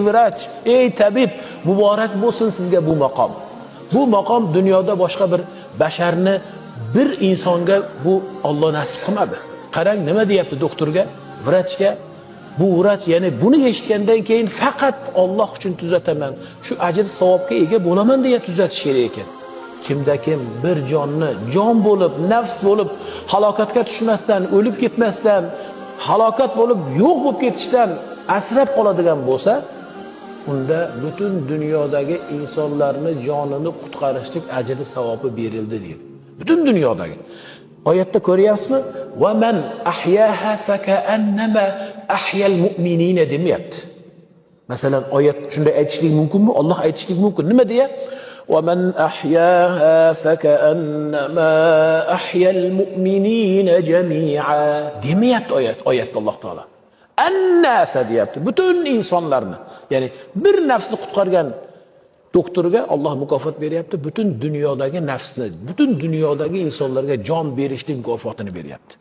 Vrach, ey tabib, muborak bo'lsin sizga bu maqom. Bu maqom dunyoda boshqa bir basharni, bir insonga bu Alloh nasib qilmadi. Qarang, nima deyapti doktorga, vrachga? Bu vrach, ya'ni buni eshitgandan keyin faqat Alloh uchun tuzataman, shu ajr savobga ega bo'laman deya tuzatish kerak ekan. Kimda kim bir jonni jon bo'lib, nafs bo'lib halokatga tushmasdan, o'lib ketmasdan, halokat bo'lib yo'q bo'lib ketishdan asrab qoladigan bo'lsa, unda butun dunyodagi insonlarni jonini qutqarishlik ajri savobi berildi deydi. Butun dunyodagi. Oyatda ko'ryapsizmi? Va man ahyaha fakaannama ahyal mu'minina demayapti. Masalan, oyat shunday aytishlik mumkinmi? Alloh aytishlik mumkin. Nima deya? Va man ahyaha fakaannama ahyal mu'minina jami'a demayapti oyat. Oyatda Alloh taolo annasa deyapti. Butun insonlarni, ya'ni bir nafsni qutqargan doktorga Alloh mukofot beryapti. Butun dunyodagi nafsni, butun dunyodagi insonlarga jon berishlik mukofotini beryapti.